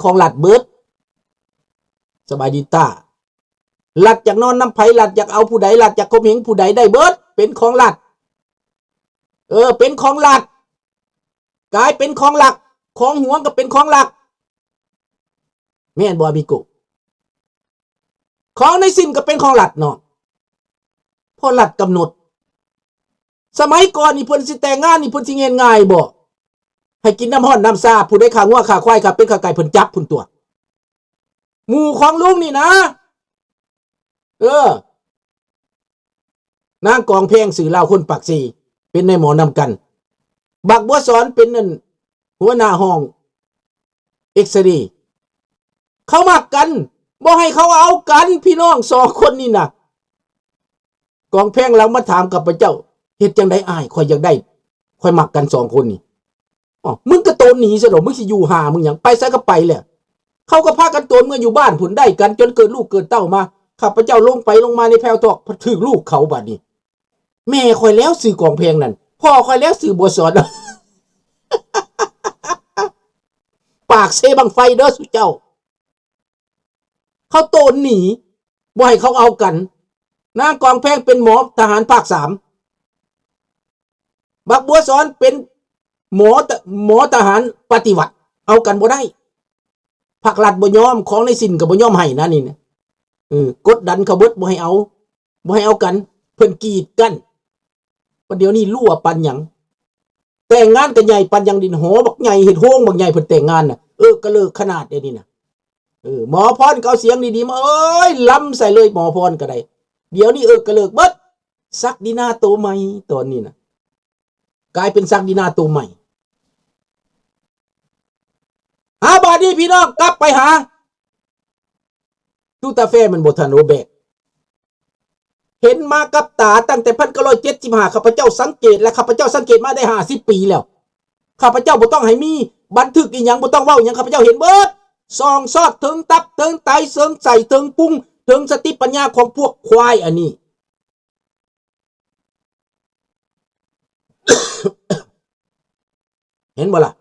ຂອງລັດເບິດ. ສະບາຍດີຕາ. ລັດຢາກນອນນຳໃຜ, ລັດຢາກເອົາຜູ້ໃດ, ລັດຢາກຂົ່ມເຫງຜູ້ໃດໄດ້ເບິດ, ເປັນຂອງລັດ. ເອີ ເປັນຂອງລັດ, ກາຍເປັນຂອງລັດ, ຂອງຫຼວງກໍເປັນຂອງລັດ. ແມ່ນບໍ່ອາມິໂກ? ຂອງໃນສິນກໍເປັນຂອງລັດເນາະ, ເພາະລັດກຳນົດ. ສະໄໝກ່ອນນີ້ເພິ່ນຊິແຕ່ງງານນີ້ເພິ່ນຊິເຮັດງ່າຍບໍ່? ໃຫ້ກິນນ້ຳຮ້ອນນ້ຳຊາ, ຜູ້ໃດຂ້າງົວຂ້າຄວາຍ ຂ້າເປັດຂ້າໄກ່ ເພິ່ນຈັບພຸ້ນຕົວະ. ໝູ່ຂອງລຸງນີ້ນະ. ເອີ ນາງກອງແພງ ຊື່ລາວຄົນປາກເຊ ເປັນນາຍໝໍນຳກັນ. ບັກບົວສອນເປັນອັນຫົວໜ້າຫ້ອງເອັກສະເຣ. ເຂົາມັກກັນ, ບໍ່ໃຫ້ເຂົາເອົາກັນ, ພີ່ນ້ອງສອງຄົນນີ້ນະ. ກອງແພງລາວມາຖາມຂ້າພະເຈົ້າ, ເຮັດຈັ່ງໃດອ້າຍ? ຂ້ອຍຢາກໄດ້, ຂ້ອຍມັກກັນສອງຄົນນີ້. ອໍ ມຶງກໍໂຕນໜີຊະດອກ, ມຶງຊິຢູ່ຫາມຶງຫຍັງ, ໄປໃສກໍໄປແຫຼະ. ເຂົາກໍພາກັນໂຕນເມືອຢູ່ບ້ານພຸ້ນ, ໄດ້ກັນຈົນເກີດລູກເກີດເຕົ້າມາ. ຂ້າພະເຈົ້າລົງໄປລົງມາໃນແພວທອກ ຖືກລູກເຂົາບາດນີ້. ແມ່ຂ້ອຍແລ້ວຊື່ກອງແພງນັ້ນ, ພໍ່ຂ້ອຍແລ້ວຊື່ບົວສອນ. ປາກເຊບັ້ງໄຟເດີສູ່ເຈົ້າ. ເຂົາໂຕນໜີ, ບໍ່ໃຫ້ເຂົາເອົາກັນ. ນາງກອງແພງເປັນໝໍທະຫານພາກສາມ, ບັກບົວສອນເປັນໝໍ ໝໍທະຫານປະຕິວັດ, ເອົາກັນບໍ່ໄດ້. ພາກລັດບໍ່ຍອມ, ຂອງໃນສິນກໍບໍ່ຍອມໃຫ້ນະນີ້ນະ. ເອີ ກົດດັນເຂົາເບິດ, ບໍ່ໃຫ້ເອົາ, ບໍ່ໃຫ້ເອົາກັນ, ເພິ່ນກີດກັ້ນ. ປະດຽວນີ້ຫຼວປານຫຍັງ? ແຕ່ງງານກໍໃຫຍ່ປານຫຍັງ ດິນຫໍບັກໃຫຍ່ ເຮັດໂຮງບັກໃຫຍ່ ເພິ່ນແຕ່ງງານນະ. ເອີ ກະເລີກຂະໜາດເດນີ້ນະ. ເອີ ໝໍພອນກໍເອົາສຽງດີໆມາ ເອີຍ ລຳໃສ່ເລີຍ ໝໍພອນກໍໄດ້. ດຽວນີ້ ເອີ ກະເລີກເບິດ. ສັກດີນາໂຕໃໝ່ຕອນນີ້ນະ, ກາຍເປັນສັກດີນາໂຕໃໝ່. ອາ ບາດນີ້ພີ່ນ້ອງກັບໄປຫາ ຕູຕາແຟ ແມ່ນບໍ່ທ່ານໂອແບກ? ເຫັນມາກັບຕາຕັ້ງແຕ່ພັນເກົ້າຮ້ອຍເຈັດສິບຫ້າ ຂ້າພະເຈົ້າສັງເກດ ແລະ ຂ້າພະເຈົ້າສັງເກດມາໄດ້ຫ້າສິບປີແລ້ວ. ຂ້າພະເຈົ້າບໍ່ຕ້ອງໃຫ້ມີບັນທຶກອີ່ຫຍັງ, ບໍ່ຕ້ອງເວົ້າອີ່ຫຍັງ, ຂ້າພະເຈົ້າເຫັນເບິດ. ສ່ອງສອດເຖິງຕັບ, ເຖິງໄຕ, ເຖິງໄສ້, ເຖິງປຸງ, ເຖິງສະຕິປັນຍາຂອງພວກຄວາຍອັນນີ້. ເຫັນບໍ່ລະ?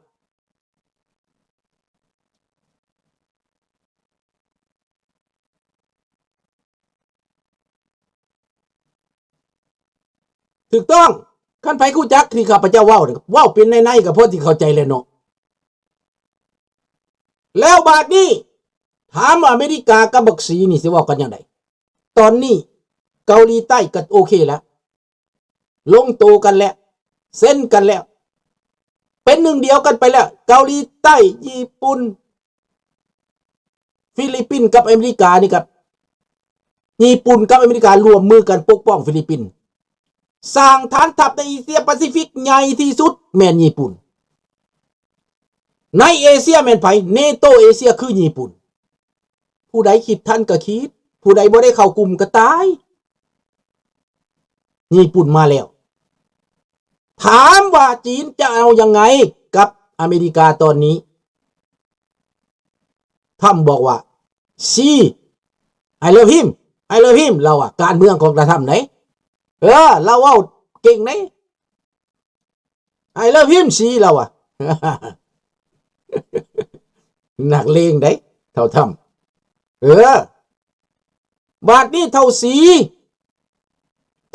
ຖືກຕ້ອງ. ຄັນໃຜຮູ້ຈັກທີ່ຂ້າພະເຈົ້າເວົ້ານີ້ ເວົ້າເປັນໃນໆ ກໍພໍຊິເຂົ້າໃຈແລ້ວເນາະ. ແລ້ວບາດນີ້ ຖາມວ່າອາເມລິກາກັບບັກສີນີ້ຊິເວົ້າກັນຈັ່ງໃດ? ຕອນນີ້ເກົາຫຼີໃຕ້ກໍໂອເຄແລ້ວ. ລົງໂຕກັນແລ້ວ, ເຊັນກັນແລ້ວ, ເປັນໜຶ່ງດຽວກັນໄປແລ້ວ. ເກົາຫຼີໃຕ້, ຍີ່ປຸ່ນ, ຟີລິບປິນກັບອາເມລິການີ້ກໍ, ຍີ່ປຸ່ນກັບອາເມລິກາຮ່ວມມືກັນປົກປ້ອງຟີລິບປິນ. ສ້າງຖານທັບໃນເອເຊຍປາຊີຟິກໃຫຍ່ທີ່ສຸດແມ່ນຍີ່ປຸ່ນ. ໃນເອເຊຍແມ່ນໃຜ? ເນໂຕເອເຊຍຄືຍີ່ປຸ່ນ. ຜູ້ໃດຄິດທັນກໍຄິດ, ຜູ້ໃດບໍ່ໄດ້ເຂົ້າກຸ່ມກໍຕາຍ. ຍີ່ປຸ່ນມາແລ້ວ. ຖາມວ່າຈີນຈະເອົາຍັງໄງກັບອາເມລິກາຕອນນີ້? ທຳບອກວ່າ See, I love him, I love him ລາວວ່າ. ການເມືອງຂອງຕາທຳໃດ. ເອີ ລາວເວົ້າເກັ່ງໃດ. I love him ສີລາວວ່າ. ນັກເລງໃດ໋ ເຖົ້າທຳ. ເອີ ບາດນີ້ເຖົ້າສີ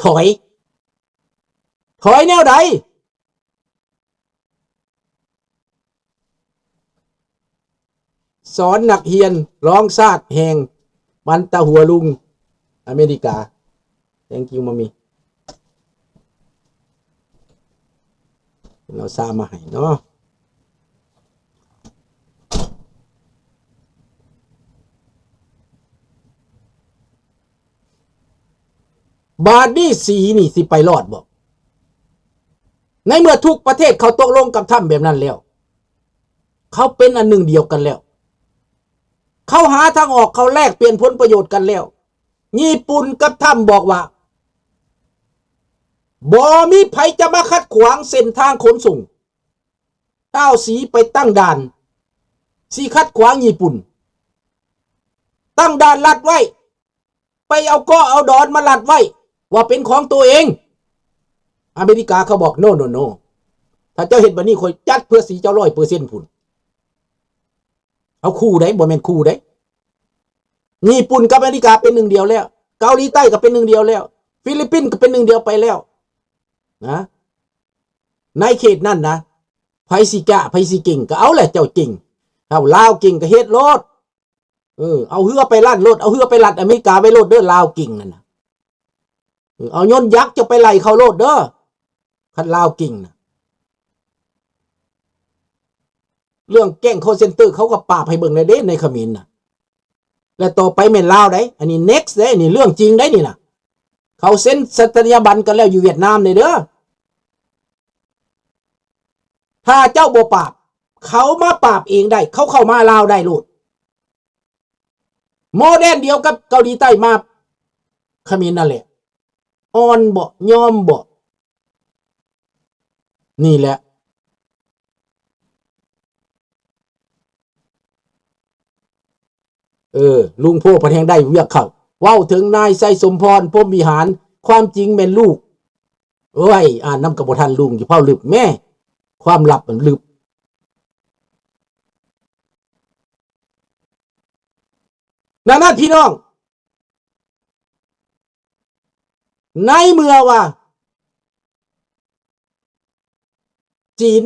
ຖອຍ, ຖອຍແນວໃດ? ສອນນັກຮຽນຮ້ອງຊາດແຫ່ງບັນຕາຫົວລຸງອາເມລິກາ. Thank you, Mommy. ເອົາຊາມາໃຫ້ເນາະ. ບາດນີ້ສີນີ້ຊິໄປລອດບໍ່? ໃນເມື່ອທຸກປະເທດເຂົາຕົກລົງກັບທຳແບບນັ້ນແລ້ວ, ເຂົາເປັນອັນໜຶ່ງດຽວກັນແລ້ວ, ເຂົາຫາທາງອອກ, ເຂົາແລກປ່ຽນຜົນປະໂຫຍດກັນແລ້ວ. ຍີ່ປຸ່ນກັບທຳບອກວ່າ ບໍ່ມີໃຜຈະມາຂັດຂວາງເສັ້ນທາງຂົນສົ່ງ. ທ້າວສີໄປຕັ້ງດ່ານ ຊິຂັດຂວາງຍີ່ປຸ່ນ, ຕັ້ງດ່ານລັດໄວ້. ໄປເອົາເກາະເອົາດອນມາລັດໄວ້ວ່າເປັນຂອງໂຕເອງ. ອາເມລິກາເຂົາບອກ No, no, no. ຖ້າເຈົ້າເຮັດແບບນີ້ ຂ້ອຍຈັດເພື່ອສີເຈົ້າຮ້ອຍເປີເຊັນພຸ້ນ. ເຮົາຄູ່ໄດ໋ ບໍ່ແມ່ນຂູ່ໄດ໋. ຍີ່ປຸ່ນກັບອາເມລິກາເປັນໜຶ່ງດຽວແລ້ວ, ເກົາຫຼີໃຕ້ກໍເປັນໜຶ່ງດຽວແລ້ວ, ຟີລິບປິນກໍເປັນໜຶ່ງດຽວໄປແລ້ວນະ. ໃນເຂດນັ້ນນະ ໃຜຊິກ້າ ໃຜຊິເກັ່ງ ກໍເອົາແຫຼະ ເຈົ້າເກັ່ງ. ເອົາ ລາວເກັ່ງກໍເຮັດໂລດ. ເອີ ເອົາເຮືອໄປລັດໂລດ, ເອົາເຮືອໄປລັດອາເມລິກາໄວ້ໂລດເດີ ລາວເກັ່ງນັ້ນນະ. ເອີ ເອົາຍົນຍັກເຈົ້າໄປໄລ່ເຂົາໂລດເດີ ຄັນລາວເກັ່ງນະ. ເລື່ອງແກ້ງຄໍເຊັນເຕີ ເຂົາກໍປາບໃຫ້ເບິ່ງແລ້ວເດ້ໃນຂະເໝນນະ. ແລະຕໍ່ໄປແມ່ນລາວໄດ໋ ອັນນີ້ next ເດ້ ນີ້ເລື່ອງຈິງໄດ໋ນີ້ນະ. ເຂົາເຊັນສັນຕະຍາບັນກັນແລ້ວຢູ່ຫວຽດນາມນີ້ເດີ. ຖ້າເຈົ້າບໍ່ປາບ ເຂົາມາປາບເອງໄດ້, ເຂົາເຂົ້າມາລາວໄດ້ໂລດ. ໂມເດນດຽວກັບເກົາຫຼີໃຕ້ມາຂະເໝນນັ້ນແຫຼະ. ອ່ອນບໍ? ຍອມບໍ? ນີ້ແຫຼະ. ເອີ ລຸງໂພພັດແຮ່ງໄດ້ວຽກເຂົ້າ. ເວົ້າເຖິງນາຍໄຊສົມພອນ ພົມວິຫານ, ຄວາມຈິງແມ່ນລູກ ໂອ້ຍ ອ່ານນຳກໍບໍ່ທັນລຸງ ຢ່າເວົ້າລຶບແມ້ ຄວາມລັບມັນລຶບ. ນັ້ນນະ ພີ່ນ້ອງ ໃນເມື່ອວ່າຈີນ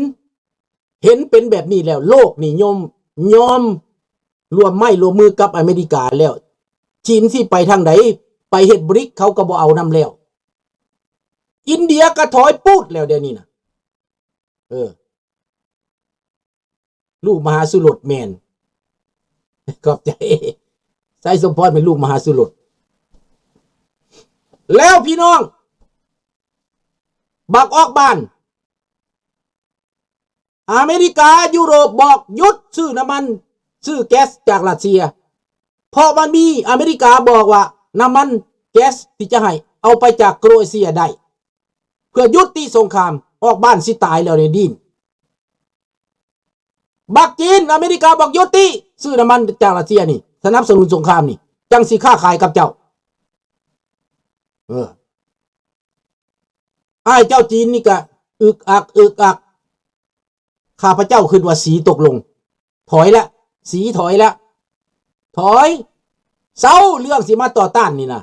ເຫັນເປັນແບບນີ້ແລ້ວ ໂລກນີ້ຍອມ ຍອມຮ່ວມໄມ້ຮ່ວມມືກັບອາເມລິກາແລ້ວ ຈີນຊິໄປທາງໃດ? ໄປເຮັດ บริก ເຂົາກໍບໍ່ເອົານຳແລ້ວ. ອິນເດຍກໍຖອຍປູດແລ້ວດຽວນີ້ນະ. ເອີ ລູກມະຫາສຸລົດແມ່ນ. ຂອບໃຈ. ໄຊສົມພອນເປັນລູກມະຫາສຸລົດ. ແລ້ວພີ່ນ້ອງ ບັກອອກບ້ານ ອາເມລິກາ ຢູໂຣບບອກຢຸດຊື້ນ້ຳມັນ ຊື້ແກັສຈາກຣັດເຊຍ ເພາະມັນມີ ອາເມລິກາບອກວ່ານ້ຳມັນແກັສທີ່ຈະໃຫ້ເອົາໄປຈາກໂຄຣເອເຊຍໄດ້ ເພື່ອຢຸດຕິສົງຄາມ ອອກບ້ານຊິຕາຍແລ້ວໃນດິນ. ບັກຈີນ ອາເມລິກາບອກຢຸດຕິ ຊື້ນ້ຳມັນຈາກຣັດເຊຍນີ້ ສະໜັບສະໜູນສົງຄາມນີ້ ຈັ່ງຊິຄ້າຂາຍກັບເຈົ້າ. ເອີ ອ້າຍເຈົ້າຈີນນີ້ກະອຶກອັກ ອຶກອັກ. ຂ້າພະເຈົ້າຄິດວ່າສີຕົກລົງ ຖອຍລະ ສີຖອຍລະ ຖອຍ ເຊົາເລື່ອງຊິມາຕໍ່ຕ້ານນີ້ນະ.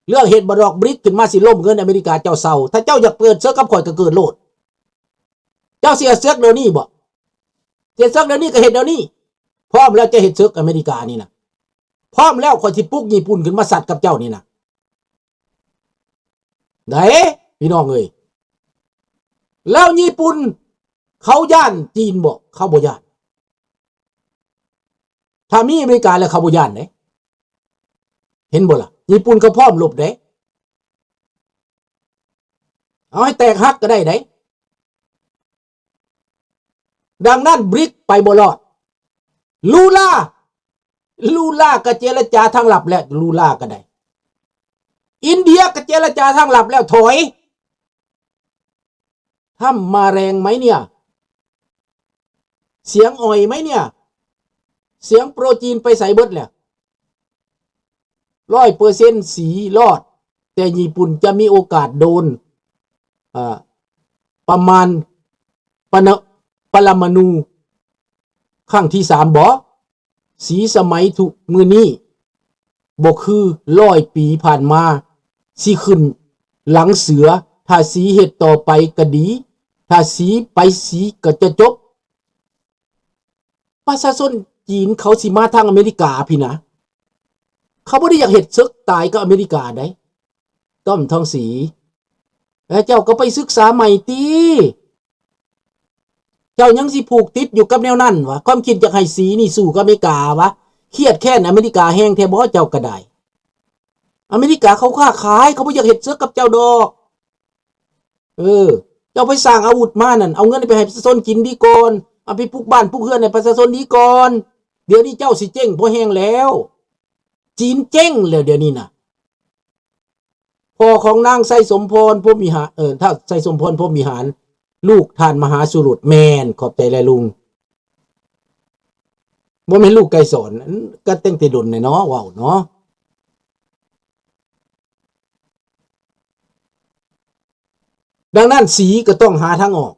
ເລື່ອງເຮັດບາດອກບຣິກຂຶ້ນມາຊິລົ້ມເງິນອາເມລິກາ ເຈົ້າເຊົາ. ຖ້າເຈົ້າຢາກເປີດເສິກກັບຂ້ອຍກໍເກີດໂລດ. ເຈົ້າຊິເຮັດເສິກດຽວນີ້ບໍ? ຊິເຮັດເສິກດຽວນີ້ກໍເຮັດດຽວນີ້. ພ້ອມແລ້ວຈະເຮັດເສິກອາເມລິການີ້ນະ. ພ້ອມແລ້ວຂ້ອຍຊິປຸກຍີ່ປຸ່ນຂຶ້ນມາສັດກັບເຈົ້ານີ້ນະ. ໃດ໋ພີ່ນ້ອງເອີຍ ແລ້ວຍີ່ປຸ່ນເຂົາຢ້ານຈີນບໍ? ເຂົາບໍ່ຢ້ານ. ຖ້າມີອາເມລິກາແລ້ວເຂົາບໍ່ຢ້ານເດ້ ເຫັນບໍ່ລະ? ຍີ່ປຸ່ນເຂົາພ້ອມລົບເດ້ ເອົາໃຫ້ແຕກຫັກກໍໄດ້ເດ້. ດັ່ງນັ້ນບຣິກໄປບໍ່ລອດ. ລູລາ ລູລາກໍເຈລະຈາທາງລັບແລ້ວ ລູລາກໍໄດ້. ອິນເດຍກໍເຈລະຈາທາງລັບແລ້ວ ຖອຍ. ທຳມາແຮງໄໝເນຍ? ສຽງອອຍໄໝເນຍ? ສຽງໂປຣຈີນໄປໃສເບິດແລ້ວ? ຮ້ອຍເປີເຊັນສີລອດ ແຕ່ຍີ່ປຸ່ນຈະມີໂອກາດໂດນ ເອີ ປະມານ ປະນະ ປະລະມະນູຄັ້ງທີສາມບໍ? ສີສະໄໝທຸກມື້ນີ້ບໍ່ຄືຮ້ອຍປີຜ່ານມາ ຊິຂຶ້ນຫຼັງເສືອ. ຖ້າສີເຮັດຕໍ່ໄປກໍດີ, ຖ້າສີໄປສີກໍຈະຈົບ. ປະຊາຊົນຈີນເຂົາຊິມາທາງອາເມລິກາພີ້ນະ, ເຂົາບໍ່ໄດ້ຢາກເຮັດເສິກຕາຍກັບອາເມລິກາໃດ໋. ຕ້ອມທອງສີ ແລະ ເຈົ້າກໍໄປສຶກສາໃໝ່ຕິ. ເຈົ້າຍັງຊິຜູກຕິດຢູ່ກັບແນວນັ້ນວະ? ຄວາມຄິດຢາກໃຫ້ສີນີ້ສູ້ກັບອາເມລິກາວະ? ຄຽດແຄ້ນອາເມລິກາແຮງແທ້ບໍ? ເຈົ້າກໍໄດ້. ອາເມລິກາເຂົາຄ້າຂາຍ, ເຂົາບໍ່ຢາກເຮັດເສິກກັບເຈົ້າດອກ. ເອີ ເຈົ້າໄປສ້າງອາວຸດມານັ້ນ, ເອົາເງິນໄປໃຫ້ປະຊາຊົນກິນດີກ່ອນ, ເອົາໄປປຸກບ້ານປຸກເຮືອນໃຫ້ປະຊາຊົນດີກ່ອນ. ດຽວນີ້ເຈົ້າຊິເຈັງພໍແຮງແລ້ວ. ຈີນເຈັງແລ້ວດຽວນີ້ນະ. ພໍ່ຂອງນາງໄຊສົມພອນ ພົມວິຫານ, ເອີ ທ້າວໄຊສົມພອນ ພົມວິຫານ, ລູກທ່ານມະຫາສຸລົດ. ແມ່ນ, ຂອບໃຈຫຼາຍລຸງ. ບໍ່ແມ່ນລູກໄກສອນ, ກໍຕັ້ງແຕ່ດົນແຫຼະເນາະ, ເວົ້າເນາະ. ດັ່ງນັ້ນ ສີກໍຕ້ອງຫາທາງອອກ.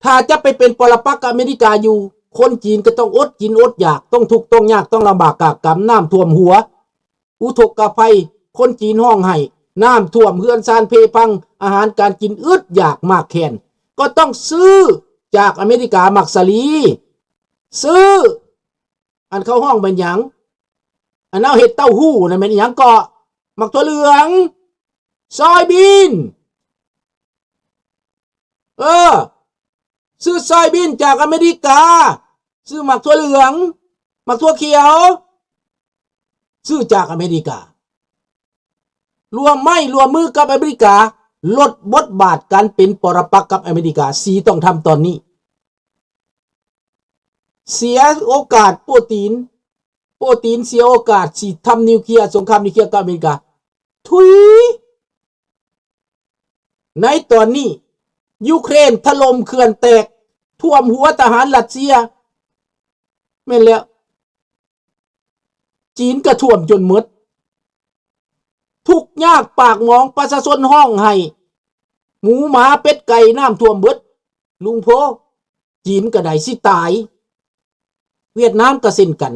ຖ້າຈະໄປເປັນປໍລະປັກກັບອາເມລິກາຢູ່ ຄົນຈີນກໍຕ້ອງອົດກິນອົດຢາກ, ຕ້ອງທຸກຕ້ອງຍາກ, ຕ້ອງລຳບາກກາກກຳ, ນ້ຳຖ້ວມຫົວ, ອຸທົກກະໄພ, ຄົນຈີນຮ້ອງໄຫ້, ນ້ຳຖ້ວມ, ເຮືອນຊານເພພັງ, ອາຫານການກິນອຶດຢາກມາກແຄ້ນ, ກໍຕ້ອງຊື້ຈາກອາເມລິກາ, ໝາກສາລີ, ຊື້ ອັນເຂົາຮ້ອງແມ່ນຫຍັງ? ອັນເຮົາເຮັດເຕົ້າຫູ້ນະ ແມ່ນອີຫຍັງເກາະ? ໝາກຖົ່ວເຫຼືອງ, ຊອຍບີນ. ເອີ ຊື້ຊອຍບີນຈາກອາເມລິກາ, ຊື້ໝາກຖົ່ວເຫຼືອງ, ໝາກຖົ່ວຂຽວ, ຊື້ຈາກອາເມລິກາ. ຮ່ວມໄມ້ຮ່ວມມືກັບອາເມລິກາ, ລົດບົດບາດການເປັນປໍລະປັກກັບອາເມລິກາ. ສີຕ້ອງທຳຕອນນີ້. ເສຍໂອກາດໂປຕິນ, ໂປຕິນເສຍໂອກາດຊິທຳນິວເຄລຍ, ສົງຄາມນິວເຄລຍກັບອາເມລິກາ. ທຸຍ! ໃນຕອນນີ້ ຢູເຄຣນຖະຫຼົ່ມເຂື່ອນແຕກ, ຖ້ວມຫົວທະຫານຣັດເຊຍ. ແມ່ນແລ້ວ. ຈີນກະຖ້ວມຈົນໝົດ, ທຸກຍາກປາກໝອງ, ປະຊາຊົນຮ້ອງໄຫ້, ໝູໝາເປັດໄກ່ນ້ຳຖ້ວມເບິດ. ລຸງໂພ, ຈີນກະໄດ້ຊິຕາຍ, ຫວຽດນາມກະເຊັ່ນກັນ.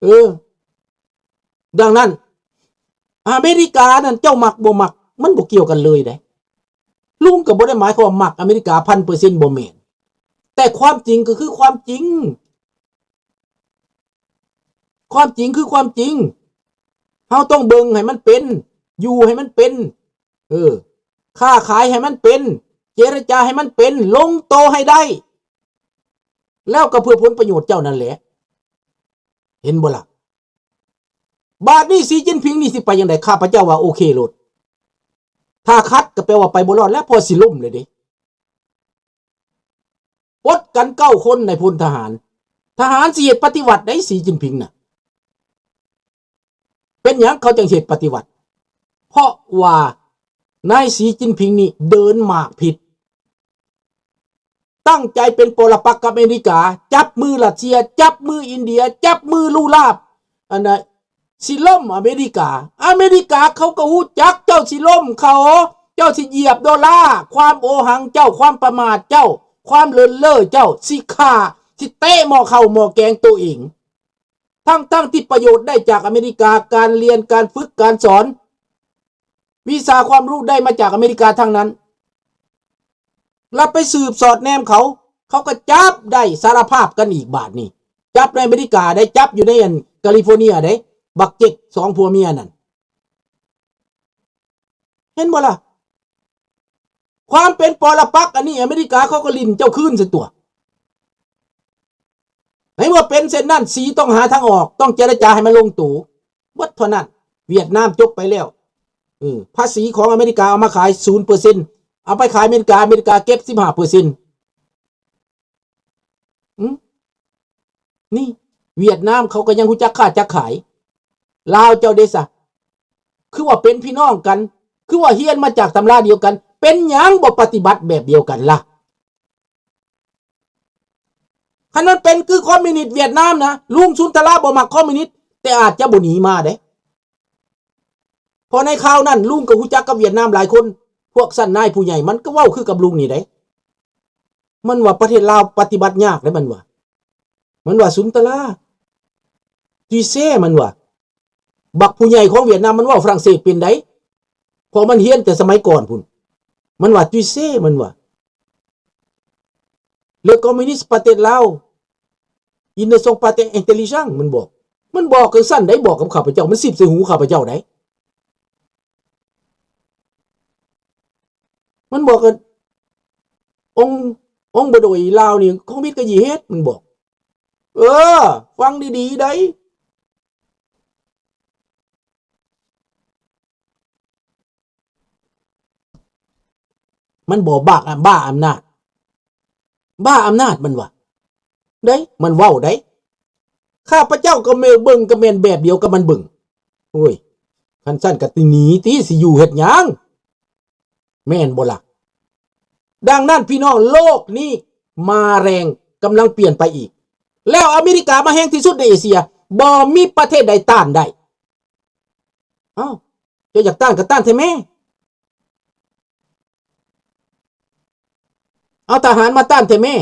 ເອີ ດັ່ງນັ້ນ ອາເມລິການັ້ນເຈົ້າມັກບໍ່ມັກ ມັນບໍ່ກ່ຽວກັນເລີຍເດ້. ລຸງກໍບໍ່ໄດ້ໝາຍຄວາມວ່າມັກອາເມລິກາພັນເປີເຊັນ ບໍ່ແມ່ນ, ແຕ່ຄວາມຈິງກໍຄືຄວາມຈິງ, ຄວາມຈິງຄືຄວາມຈິງ. ເຮົາຕ້ອງເບິ່ງໃຫ້ມັນເປັນ, ຢູ່ໃຫ້ມັນເປັນ, ເອີ ຄ້າຂາຍໃຫ້ມັນເປັນ, ເຈລະຈາໃຫ້ມັນເປັນ, ລົງໂຕໃຫ້ໄດ້, ແລ້ວກໍເພື່ອຜົນປະໂຫຍດເຈົ້ານັ້ນແຫຼະ. ເຫັນບໍ່ລະ? ບາດນີ້ສີຈິ້ນຜິງນີ້ຊິໄປຈັ່ງໃດ? ຂ້າພະເຈົ້າວ່າໂອເຄໂລດ. ຖ້າຂັດກໍແປວ່າໄປບໍ່ລອດແລ້ວ, ເພາະຊິລົ້ມເລີຍເດ້. ປົດກັນເກົ້າຄົນນາຍພົນທະຫານ. ທະຫານຊິເຮັດປະຕິວັດໃດ໋ ສີຈິ້ນຜິງນະ. ເປັນຫຍັງເຂົາຈຶ່ງເຮັດປະຕິວັດ? ເພາະວ່ານາຍສີຈິ້ນຜິງນີ້ເດີນໝາກຜິດ. ຕັ້ງໃຈເປັນປໍລະປັກກັບອາເມລິກາ, ຈັບມືຣັດເຊຍ, ຈັບມືອິນເດຍ, ຈັບມືລູລາບ, ອັນນະ ຊິລົ້ມອາເມລິກາ. ອາເມລິກາເຂົາກໍຮູ້ຈັກເຈົ້າຊິລົ້ມເຂົາ, ເຈົ້າຊິຢຽບໂດລາ, ຄວາມໂອຫັງເຈົ້າ, ຄວາມປະໝາດເຈົ້າ, ຄວາມເລີນເລີເຈົ້າ, ຊິຂ້າ, ຊິເຕະໝໍ້ເຂົ້າໝໍ້ແກງໂຕເອງ. ທັງໆທີ່ປະໂຫຍດໄດ້ຈາກອາເມລິກາ, ການຮຽນ, ການຝຶກ, ການສອນ, ວິຊາຄວາມຮູ້ໄດ້ມາຈາກອາເມລິກາທັງນັ້ນ. ແລ້ວໄປສືບສອດແນມເຂົາ, ເຂົາກໍຈັບໄດ້ສາລະພາບກັນອີກບາດນີ້. ຈັບໃນອາເມລິກາໄດ້, ຈັບຢູ່ໃນອັນກາລິຟໍເນຍໄດ້, ບັກເຈັກສອງຜົວເມຍນັ້ນ. ເຫັນບໍ່ລະ? ຄວາມເປັນປໍລະປັກອັນນີ້ ອາເມລິກາເຂົາກໍຫຼິ້ນເຈົ້າຄືນຊະຕົວະ. ໃນເມື່ອເປັນເຊັ່ນນັ້ນ, ສີຕ້ອງຫາທາງອອກ, ຕ້ອງເຈລະຈາໃຫ້ມັນລົງໂຕ. ເບິດເທົ່ານັ້ນ. ຫວຽດນາມຈົບໄປແລ້ວ. ເອີ, ພາສີຂອງອາເມລິກາເອົາມາຂາຍສູນເປີເຊັນ, ເອົາໄປຂາຍອາເມລິກາ, ອາເມລິກາເກັບສິບຫ້າເປີເຊັນ. ອືມ ນີ້ຫວຽດນາມເຂົາກໍຍັງຮູ້ຈັກຄ້າຈັກຂາຍ. ລາວເຈົ້າເດຊະ? ຄືວ່າເປັນພີ່ນ້ອງກັນ, ຄືວ່າຮຽນມາຈາກຕຳລາດຽວກັນ, ເປັນຫຍັງບໍ່ປະຕິບັດແບບດຽວກັນລະ? ຄັນມັນເປັນຄືຄອມມິວນິດຫວຽດນາມນະ, ລຸງສຸນທະລາບໍ່ມັກຄອມມິວນິດ, ແຕ່ອາດຈະບໍ່ໜີມາເດ້. ເພາະໃນຄາວນັ້ນລຸງກໍຮູ້ຈັກກັບຫວຽດນາມຫຼາຍຄົນ, ພວກຊັ້ນນາຍຜູ້ໃຫຍ່ມັນກໍເວົ້າຄືກັບລຸງນີ້ເດ້. ມັນວ່າປະເທດລາວປະຕິບັດຍາກເດ້ ມັນວ່າ, ມັນວ່າສຸນຕະລາ, ຕຸຍເຊ ມັນວ່າ. ບັກຜູ້ໃຫຍ່ຂອງຫວຽດນາມມັນເວົ້າຝຣັ່ງເສດເປັນໃດ, ເພາະມັນຮຽນແຕ່ສະໄໝກ່ອນພຸ້ນ. ມັນວ່າ "Tu sais" ມັນວ່າ, "Le communiste peut-être là, ils ne sont pas intelligents" ມັນບອກ. ມັນບອກຈັ່ງຊັ້ນໃດ, ບອກກັບຂ້າພະເຈົ້າ, ມັນສິບໃສ່ຫູຂ້າພະເຈົ້າໃດ. ມັນບອກກັນ, ອົງ, ອົງບະໂດຍລາວນີ້ ຄອງວິດກະຢີເຮັດ, ມັນບອກ. ເອີ, ຟັງດີໆໃດ. ມັນບໍ່ບ້າ, ບ້າອຳນາດ, ບ້າອຳນາດມັນວ່າ. ໄດ້, ມັນເວົ້າໄດ້. ຂ້າພະເຈົ້າກໍແມ່ນເບິ່ງ, ກໍແມ່ນແບບດຽວກັບມັນເບິ່ງ. ໂອ້ຍ, ຄັນຊັ້ນກໍຕິໜີຕິ, ຊິຢູ່ເຮັດຫຍັງ? ແມ່ນບໍ່ລະ? ດັ່ງນັ້ນ ພີ່ນ້ອງ, ໂລກນີ້ມາແຮງ, ກຳລັງປ່ຽນໄປອີກ. ແລ້ວອາເມລິກາມາແຮງທີ່ສຸດໃນເອເຊຍ, ບໍ່ມີປະເທດໃດຕ້ານໄດ້. ເອົ້າ, ເຈົ້າຢາກຕ້ານກໍຕ້ານແທ້ແມ້. ເອົາທະຫານມາຕ້ານແທ້ແມ້.